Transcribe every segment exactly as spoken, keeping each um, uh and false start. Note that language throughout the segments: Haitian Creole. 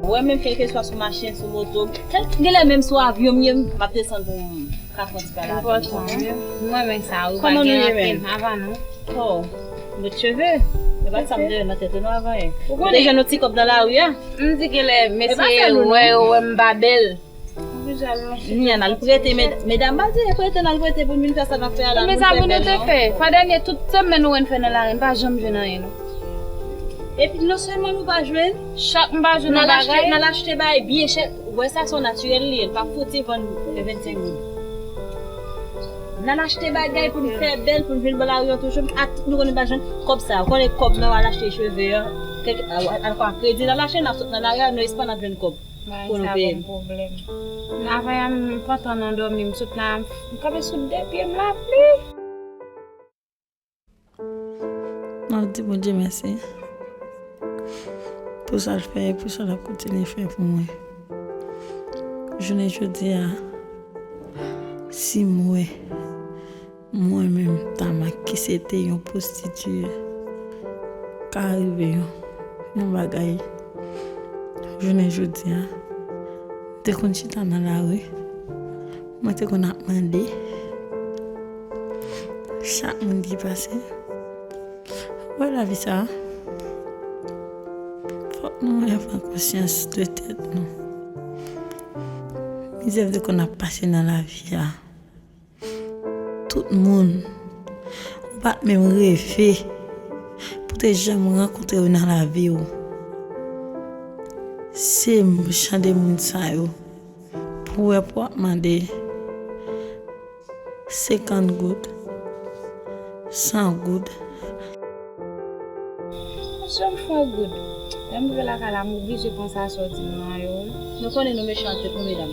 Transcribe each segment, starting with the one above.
Wè, menm kèlkeswa sou machin, sou moto, kèl- genlè menm sou avyon m ye, m ap desann pou m ka pran ti pale avè w. Enpòtan, wi. M renmen sa, wi. Kòman nou ye menm? Ava nou. Oh, nou t cheve. E pa sa m te nan tèt ou non avan ye. Ou te jwenn yon ti kòb nan lari a? M di genlè mesye wè yo wè m pa bèl. Kounye a n al prete, med- medam pa di prete, n al prete pou n vin fè sa n ap fè a la. Mezanmi, nou te fè. Fwa dènye, tout semèn nou wè n fè nan lari, n pa janm jwenn anyen non. Epi non sèlman nou pa jwenn, chak m pa jwenn yon bagay, n al achte bagay byen chè. Ou wè sa se yon natirèl li ye, l pa fouti vann vennsenk goud. N al achte bagay pou n fè bèl, pou n vin bò lari an toujou. Ak nou konnen pa jwenn kòb sa. Ou konnen kòb nan w al achte cheve an, kèk- al kwa kredi n al achte, n ap sot nan lari a, nou espè n ap jwenn kòb. Pou nou peye. Pwoblèm. Avan yè m pantan nan dòmi, m sot la, m kanpe sou de pye m lapli. M ap di Bondye mèsi pou sa l fè e pou sa l ap kontinye fè pou mwen. Jounen jodi a, si m wè mwen menm, Tama, ki se te yon pwostitiye, ka rive yon, yon bagay jounen jodi a, m te konn chita nan lari, mwen te konn ap mande chak moun ki pase. Wè lavi sa a, fòk nou wè pran konsyans de tèt nou. Mizè m te konn ap pase nan lavi a. Tout moun ou pa t menm reve pou te janm rankontre yo nan lavi w. Se jan de moun sa yo pou wè pou w ap mande senkant goud, san goud. Yon sèl fwa goud. Lè m rive lakay la, m oblije panse a sòti m nan yo. Nou konnen nou mechan tèt nou, medam.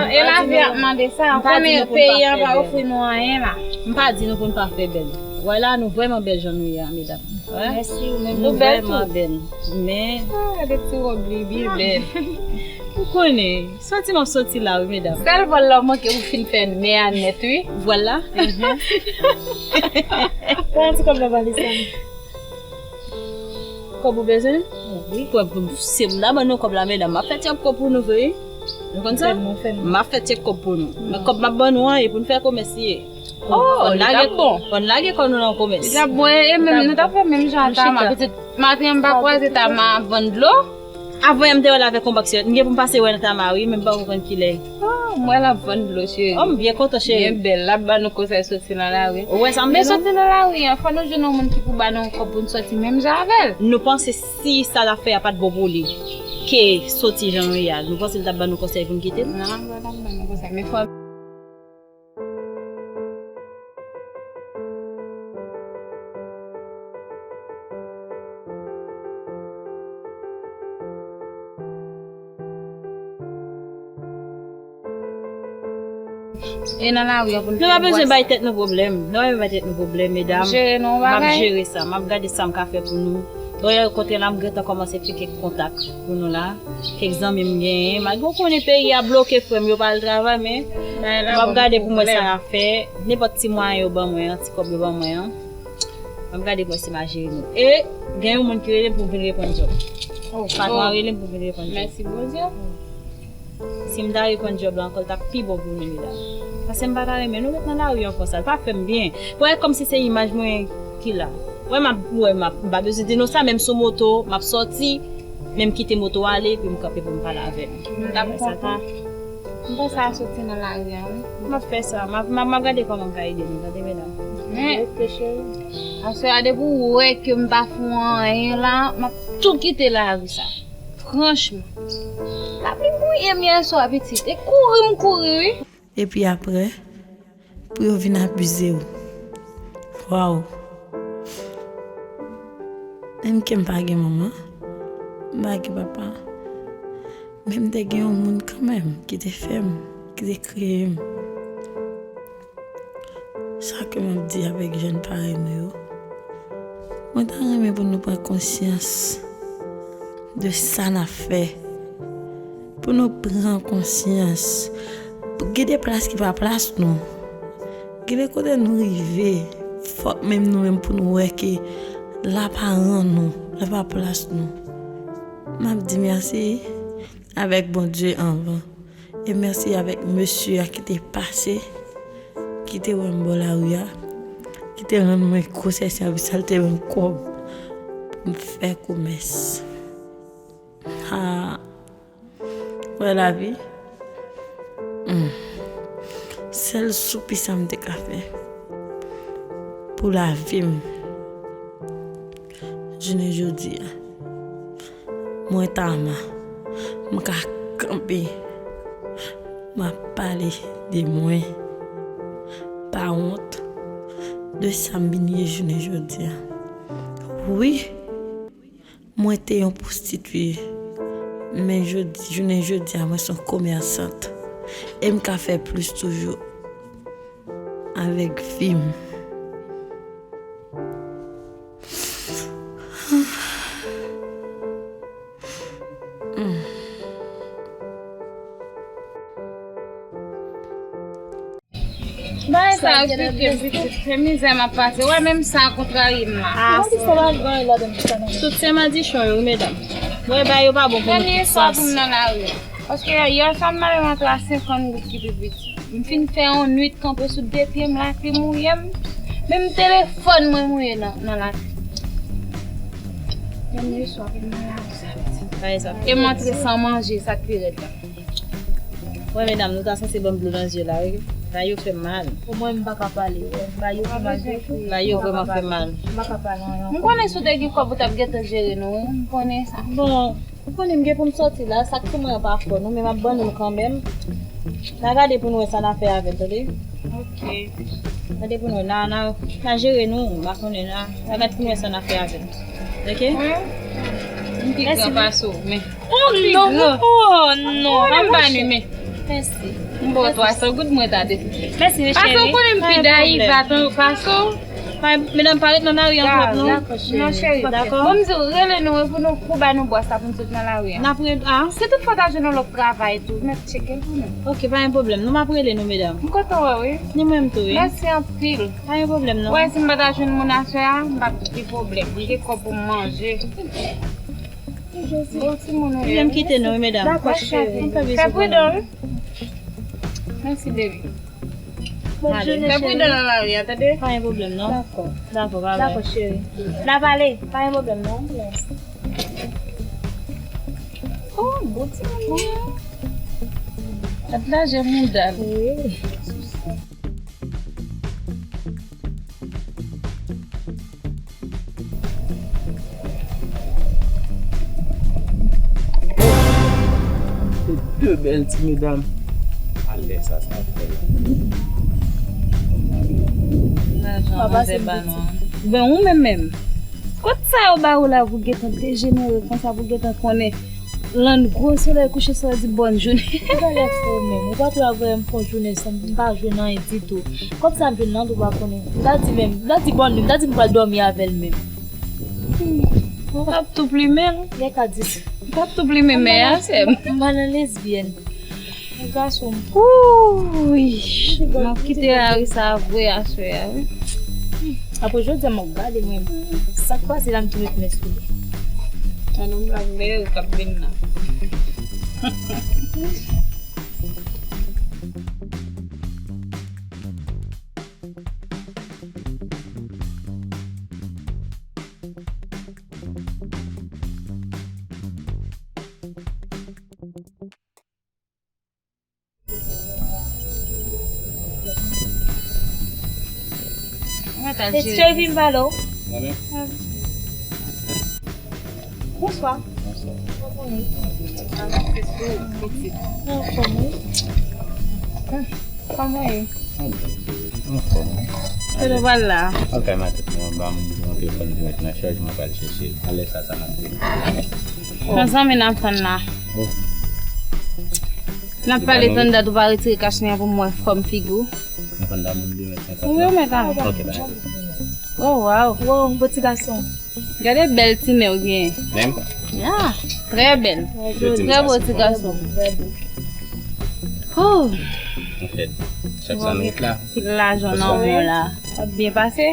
E lavi ap mande sa. Ou konnen peyi an pa ofri nou anyen la. M pa di nou pou n pa fè bèl. Wè la, nou vrèman bèl jan nou ye a, medam. Wè? Mèsi, ou menm tou bèl tou. Nou vrèman bèl. Men. Ah, gade ti wòb li, byen bèl. Ou konnen, sòti m ap sòti la, wi, medam. Sèl vòl la w manke pou fin fè mè a nèt, wi. Vòl la? Pran ti kòb la ba li sa. Kòb ou bezwen? Wi. Kòb, se m ta ban nou kòb la, medam. M ap fè ti kòb pou nou vre, wi. Nou konn sa? M ap fè ti kòb pou nou. Men kòb m ap ban nou an, e pou n fè komès li ye. Oh, li t ap bon. Fò n lage kò nou nan komès. Li t ap bon, e menm, nou t ap fè menm jan ak Tama. Pitit maten an, m pa kwaze Tama ap vann dlo. Avan yè m te wè l avèk yon bòksè. M gen pou m pase wè Tama, wi, men m pa konprann kilè. Oh, m wè l ap vann dlo, cheri. Oh, m byen kontan, cheri. Byen bèl, l ap ba nou konsèy soti nan lari. Ou wè sa m di nou? Men soti nan lari an, fò nou jwenn yon moun ki pou ba nou yon kòb pou n sòti menm jan avè l. Nou panse si sa l ap fè a pa t bon pou li, ke soti jan nou ye a, nou panse l t ap ba nou konsèy pou n kite l? Non, m pa t ap ba nou konsèy, men fò E nan lari an pou n fè bwès. Nou pa bezwen bay tèt nou pwoblèm. Nou pa bezwen bay tèt nou pwoblèm, medam. Jere nou yon bagay. M ap jere sa. M ap gade sa m ka fè pou nou. Dayè, kote la, m gentan kòmanse fè kèk kontak pou nou la. Kèk zanmi m genyen. Malgre w konnen peyi a bloke, frè m, yo pa al travay, men m ap gade pou m wè sa m a fè. Nenpòt ti mwayen yo ban mwen an, ti kòb yo ban mwen an, m ap gade pou m wè si m a jere nou. E gen yon moun ki rele m pou m vin reponn djòb. Patwon an rele m pou m vin reponn djòb. Mèsi Bondye. Si m ta reponn djòb la ankò, l t ap pi bon pou nou, medam. Paske m pa ta renmen nou ret nan lari an konsa. L pa fè m byen. Wè, kòmsi se imaj mwen ki la. Wè, m ap, wè, m ap, m pa bezwen di nou sa, menm sou moto, m ap sòti, men m kite moto ale, epi m kanpe pou m pale avè nou. M t ap kontan. M panse a soti nan lari an, wi. M ap fè sa. M ap, m ap, m ap gade kòman m ka ede nou, tande, medam. Men, aswè a, depi w wè ke m pa fè w anyen la, m ap tou kite lari sa. Franchman. Lapli mouye m yè swa, pitit. E kouri m kouri, wi. Epi apre, pou yo vin abize w. Waw. Menm ke m pa gen manman, m pa gen papa, men m te gen yon moun kanmenm ki te fè m, ki te kreye m. Sa ke m ap di avèk jèn parèy nou yo, mwen ta renmen pou nou pran konsyans de sa n ap fè. Pou nou pran konsyans. Gen de plas ki pa plas nou. Gen de kote nou rive, fòk menm nou menm pou nou wè ke la pa ran nou, la pa plas nou. M ap di mèsi avèk Bondye anvan. E mèsi avèk mesye a ki te pase, ki te wè m bò lari a, ki te rann mwen gwo sèvis, sa l te ban m kòb pou m fè komès. Ha! Wè lavi. Hmm. Sèl soupi sa m te ka fè pou lavi m. Jounen jodi a, mwen Tama, m ka kanpe, m ap pale de mwen. Pa wont de sa m vin ye jounen jodi a. Wi, mwen te yon pwostitye, men jodi, jounen jodi a, mwen se yon komèsant. E m ka fè plis toujou avèk vi m. Bagay sa yo pike m pitit, se mizè m ap pase. Wè menm sa kontrarye m la. Ah, tout se madichon yo, wi, medam. Wè, bagay yo pa bon pou nou. Premye swa pou m nan lari. Paske yè swa m ale rantre a senkant goud ki pi piti. M fin fè yon nwit kanpe sou de pye m, lapli mouye m. Menm telefòn mwen mouye nan, nan lapli. Premye swa pou m nan lari sa, pitit. E m antre san manje, sa k pi rèd la. Wè, medam, nou ta sanse ban m dlo nan zye la, wi. Bagay yo fè m mal. Omwen m pa ka pale. Bagay yo fè mal. Bagay yo vrèman fè mal. M pa ka pale anyen. M konnen si w te gen kòb ou t ap gentan jere nou, wi. M konnen sa. Bon, ou konnen m gen pou m sòti la, sa k sou mwen an pa fò non, men m ap ban nou l kanmenm. N a gade pou n wè sa n a fè avè l, tande? Ok. Gade pou n wè, n a, n a, n a jere nou, m pa konnen, n a, n a gade pou n wè sa n a fè avè l. Ok? M pi gran pase w, men. Oh non, oh non, m pa nwi, men. Mèsi. M ba w twa san goud mwen ta de. Mèsi, cheri. Pase w konnen m pi dayiva pase w. Medam, pa ret nan lari an twòp, non. Dakò, cheri. Non, cheri. Dakò. Bon, m di w, rele nou, wi, pou nou, pou bay nou bwa sa pou n sot nan lari a. N ap rele, a? Si toutfwa w ta jwenn yon lòt travay tou, mèt tcheke l pou nou. Ok, pa gen pwoblèm. Non, m ap rele nou, medam. M kontan wè w, wi. Ni mwen menm tou, wi. Mèsi anpil. Pa gen pwoblèm, non. Wè, si m pa ta jwenn moun aswè a, m p ap gen pwoblèm. M gen kòb pou m manje. Bon, timoun, wi. Wi, m kite nou, wi, medam. Dakò, cheri. Fè pridan, wi. Mèsi, baby. Bonne journée, cheri. Fè pridan nan lari a, tande? Pa gen pwoblèm, non. Dakò. Dakò, babay. Dakò, cheri. N a pale, pa gen pwoblèm, non. Oh, bon timoun, wi. Gad lajè mouda l. Wi. Se de bèl ti medam. Alè sa, sa fè la. Lajan manzè ba nou an. Ben, ou menm menm. Kot sa yo ba ou la pou gentan dejenere konsa, pou gentan konnen? Lann gwo solèy kouche swa di bòn jounen. Ou pa lè fou menm. Ou pa twò ap voye m fon jounen san m pa jwenn anyen ditou. Kòb sa m jwenn nan tou pa konnen. M ta di menm, m ta di bòn nwi, m ta di m pral dòmi avè l menm. Hmm. Ou t ap tou plimen l. Gen ka di sa. Ou t ap tou plimen mè a, sè m. M pa nan lesbyèn. Gason. Wouy! M ap kite lari sa vre aswè a, wi. Apre jodi a, m ap gade mwen. Sa k pase la, m tou met men sou li. An nou blag mè k ap vin nan. Mwen t al jere. Escovy m pale w. Mwen menm? Bonswa. Bonswa. Kòman w ye? Anfòm, wi. Kòman w ye? Anfòm, wi. Kote w pral la? Al kay matant mwen, ba m yon telefòn ki met nan chaj, mwen pral chèche l. Alè sa, sa n ap di. Yon zanmi n ap tann la. Oh. N ap pale tann dat ou pa retire kachnen an pou m wè fòm figi w. Mwen konn da moun de mèt senkant. Wi, ou mèt ale. Ok, bye. Oh, wow. Wow, bon ti gason. Gade bèl ti nen w genyen. Menm? Ya, trè bèl. Trè bo ti gason. Oh. Anfèt, chak sa nou ret la. Pil lajan nan men w la. W ap byen pase?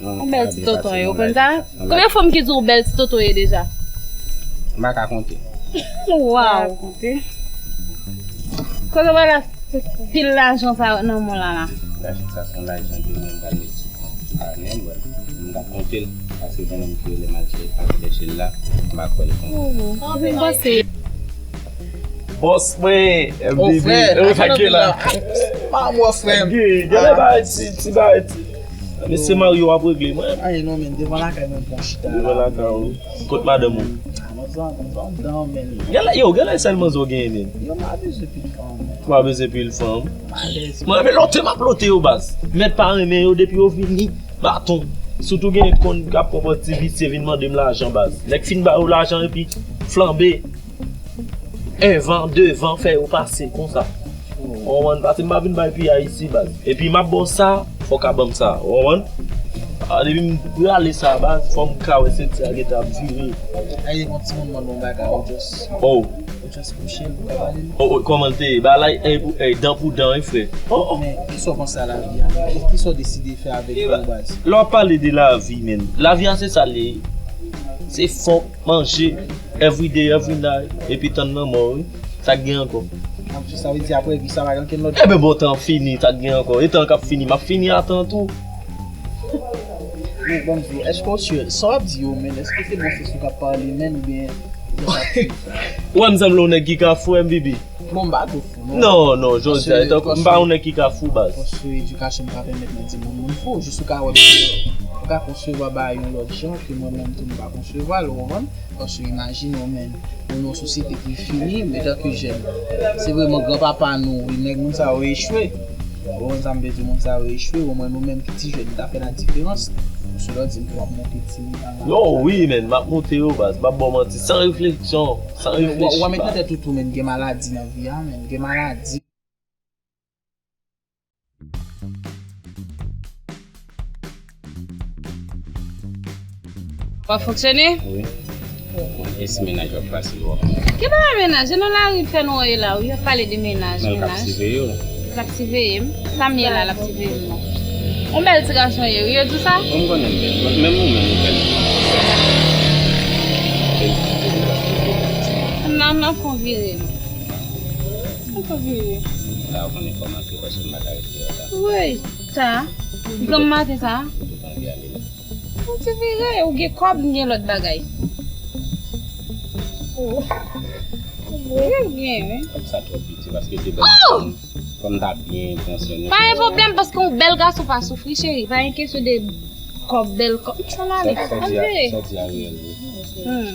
Yon bèl ti tonton ye, ou konn sa? Konbyen fanm ki di w bèl ti tonton ye deja? M pa ka konte. Waw. Kote w pral ak pil lajan sa yo nan men w la la? Lajan sa se yon lajan de mwen m pral met sou kont a nen mwen. M t ap konte l, paske konnen m te rele m al chèche l la, m pa kwè l konte. Ou vin panse. Bòs mwen, M B B. Frè, oh, sa gen la. Pa mò, frè. Gen, gen lè bagay ti, ti bagay ti. Mesye Mario ap regle mwen. Ay, non, men devan lakay mwen, bon chita. Devan lakay ou. Kot madanm ou? Ah, mwen zan, mwen zan, men. Gen lè, yo, gen lè sèl manzè w genyen, men. Yo, m abize pil fanm. Ou abize pil fanm? Alèz. Mwen, men lòt, m ap lote yo, baz. Mèt pa renmen yo, depi yo vini, baton. Sitou gen konn k ap pran ti visye vin mande m lajan, baz. Nèg fin ba yo lajan, epi flanbe. Envan, devan, fè yo pase konsa. Ou konprann? Paske m pa vin bay piyay isi, baz. Epi m ap ba w sa, fò w ka ban m sa. Ou konprann? A, depi m prale sa, baz, fò m ka wè senti a gentan ap vire. Ay, yon timoun mande yon bagay, ou just, oh, ou just kouche l, ou ka pale l. Oh, oh, kòman l te ye? Bagay, ey, pou, ey, dan pou dan, wi, frè. Oh, oh. Men, kisa w panse a lavi a? Kisa w deside fè avèk li, baz? Lè w ap pale de lavi, men, lavi a se sa l ye. Se fòk manje, every day, every night, epi tann lanmò, wi. Sa k gen ankò? Sa vle di apre vi sa pa gen ankenn lòt. Eben, bon, tan fini, sa k gen ankò? E tan k ap fini, m ap fini a tan tou. Bon, bon, di, èske w sure? Sa w ap di yo, men, èske se bon sans ou k ap pale, men, oubyen, ou wè m sanble yon nèg ki ka fou, M B B? Bon, m pa twò fou, non. Non, non, jodi a, etankou, m pa yon nèg ki ka fou, baz. Paske edikasyon pa pèmèt mwen di moun, moun fou. Jis ou ka wè, ou ka konsevwa bagay yon lòt jan ke mwen menm tou m pa konsevwa l, ou konprann? Paske imajine w, men, nou nan yon sosyete ki fini, men tanke jèn. Se vrèman granpapa nou, e nèg moun sa yo echwe. Ou konprann sa m vle di, moun sa yo echwe, omwen nou menm ki ti jèn, nou ta fè la diferans. Paske lè w di m tou w ap monte timoun nan lavi. Yo, wi, men, m ap monte yo, baz. M ap ba w manti, san refleksyon, san reflechi. Ou a met nan tèt ou tou, men, gen maladi nan vi a, men, gen maladi. W ap fonksyone? Wi. Mwen gen ti mennaj w ap pase yo. Ki pa mennaj, se nan lari fè nou ye la, wi, y ap pale de mennaj, mennaj. Men l k ap siveye w. L ap siveye m. Sa m ye la, l ap siveye m, non. Yon bèl ti gason ye, wi, yo di w sa? Bon, m konnen m bèl. Bon, menm ou menm ou bèl. Nan, nan fon vire m. Nan fon vire. La, ou konnen fò m antre paske m pa ka rete la. Woy, sa. Granm maten sa. Ou te vire, ou gen kòb, m gen lòt bagay. Oh. Ou gen, wi. Kòb sa twò piti paske te ban m, fò m ta byen pansyone. Pa gen pwoblèm, paske yon bèl gason pa soufri, cheri. Pa gen kesyon de kòb, bèl kòb. Sa l ale. Sa di a, sa di a reyèl, wi. Hmm.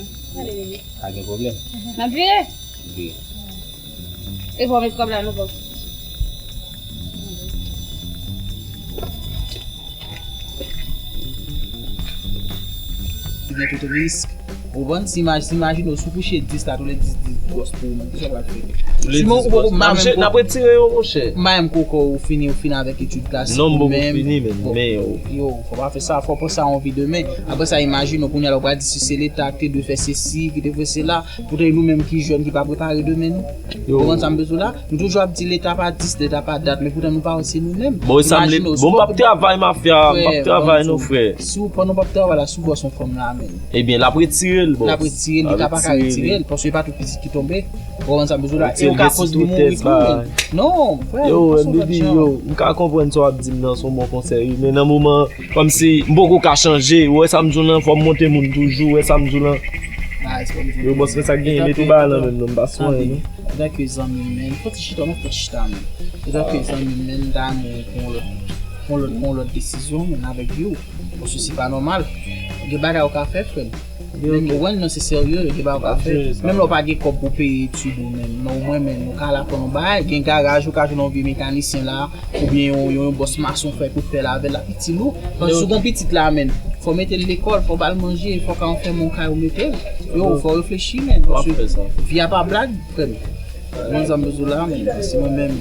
Pa gen pwoblèm. N ap vire? Vire. E fò w met kòb la nan pòch. Ou gen tout risk. Ou konprann? Si imaj-, si imajine w, si w kouche dis la, tou lè dis, dis gwòs pou ou menm. Kisa w pral fè? Sinon, ou poko, m pa menm poko. N ap retire yo, monchè. M pa menm poko, ou fini, ou fini avèk etid klasik ou menm. Non, m poko fini, men, men yo. Yo, fò pa fè sa, fò w panse a yon vi demen. Apre sa, imajine w, kounye a la, ou pral di si se Leta ki te dwe fè sesi, ki te fè sela. Poutèt nou menm ki jèn ki pa prepare demen nou. Ou konprann sa m bezwen la? Nou toujou ap di Leta pa dis, Leta pa dat, men poutan nou pa wè se nou menm. Bon, e sa m le, imajine w, bon, m p ap travay mafya, m p ap travay non, frè. Si w pandan w p ap travay la, si w bòs yon fanm la, men. Ebyen, l ap retire l, bòs. L ap retire l, Leta pa ka retire l, paske e pa tout pitit ki tonbe. Ou konprann sa m bezwen la? E ou ka poze li mouri tou, men. Non, frè, yo, M B B, yo, m ka konprann sa w ap di m nan, se yon bon konsèy, wi, men nan moman, kòmsi m poko ka chanje, ou wè sa m di w lan, fò m monte moun toujou, ou wè sa m di w lan. Yo, bòs, men sa k genyen, mete w ba lan menm non, m pa sou anyen non. Etanke zanmi m, men, fò ti chita, men fò ti chita, men. Etanke zanmi m, men, m ta renmen pran yon lòt, pran yon lòt, pran yon lòt desizyon, men, avèk yo. Paske se pa nòmal. Gen bagay ou ka fè, frè m. Menm ou wè nan se serye, gen bagay ou ka fè. Menm lè w pa gen kòb pou peye etid ou menm, men omwen menm ou ka al aprann yon bagay, gen garaj ou ka jwenn yon vye mekanisyen la, oubyen yon, yon, yon bòs mason fè kout pèl avè l, l ap itil ou. Paske si w gen pitit la, menm, fò w mete l lekòl, fò w ba l manje, fò w ka yon fèmen yon kay ou mete l. Yo, fò w reflechi, menm, paske vi a pa blag, frè m. Ou konn sa m bezwen la, men, si mwen menm,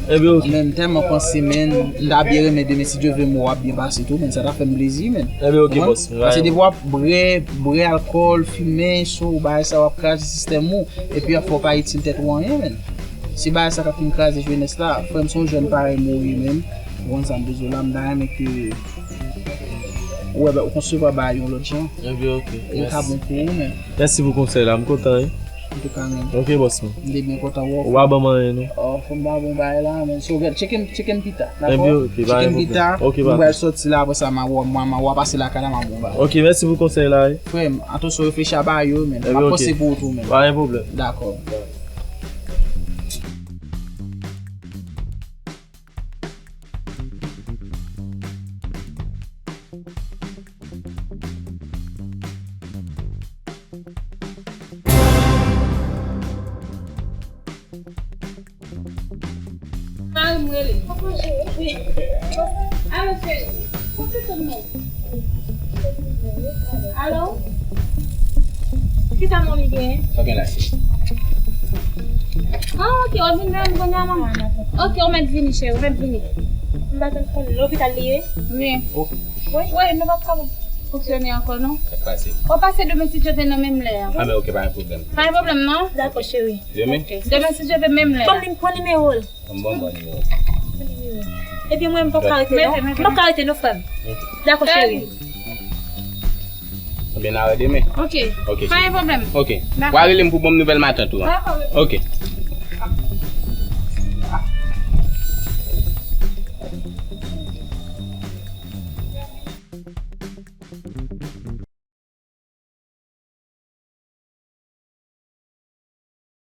mwen menm, m tèlman panse, men, m ta byen renmen demen, si Dye vle, mwen w ap byen pase tou, men, sa ta fè m plezi, men. Ebyen, ok, bòs. Paske depi w ap bwè, bwè alkòl, fimen, so, bagay sa, w ap kraze sistèm ou, epi fò w pa itil tèt ou anyen, men. Se bagay sa k ap vin kraze jenès la. Frè m, se yon jèn parèy mwen ye, men. Ou konn sa m bezwen la, m ta renmen ke, Ou wè, ou konsevwa bagay yon lòt jan. Ebyen, ok. E yo ka bon pou ou menm. Mèsi pou konsèy la, m kontan, wi. Antouka, men. Ok, bòs mwen. M te byen kontan wè w. Ou pa ban m anyen, non? Oh, fò m ba bon bagay la, men. So, gad, check in, check in pita, dakò? Ebyen, ok, pa gen pwoblèm. Check in pita, ok, mwen pral sòti la, apre sa, m a wè, m a, m a pase lakay la, m a bon bagay. Ok, mèsi pou konsèy la, wi. Frè m, attention, reflechi a bagay yo, men. M ap panse pou ou tou, men. Pa gen pwoblèm. Dakò. Mari m rele. Alo, cheri. Alo, cheri. Kote tout moun? Alo? Ki sa mami gen? Sa gen la, cheri? Ah, ok, ou vin wè m kounye a, manman. Ok, ou mèt vini, cheri, ou mèt vini. M pa t konn lopital li ye? Wi. Oh. Wi, wi, nou p ap ka fonksyone ankò, non. Sa k pase? Ou pase demen si Dye vle nan menm lè a. Ah, men ok, pa gen pwoblèm. Pa gen pwoblèm, non? Dakò, cheri. Demen? Ok. Demen si Dye vle menm lè a. Ban m pran nimewo l. Ban m, ban m nimewo l. Epi mwen, m p ap ka rete, non. M p ap ka rete, non, frè m. Ok. Dakò, cheri. Ebyen, n a wè demen. Ok. Ok, cheri. Pa gen pwoblèm. Ok. Dakò. W a rele m pou ban m nouvèl matant ou an. Pa gen pwoblèm. Ok.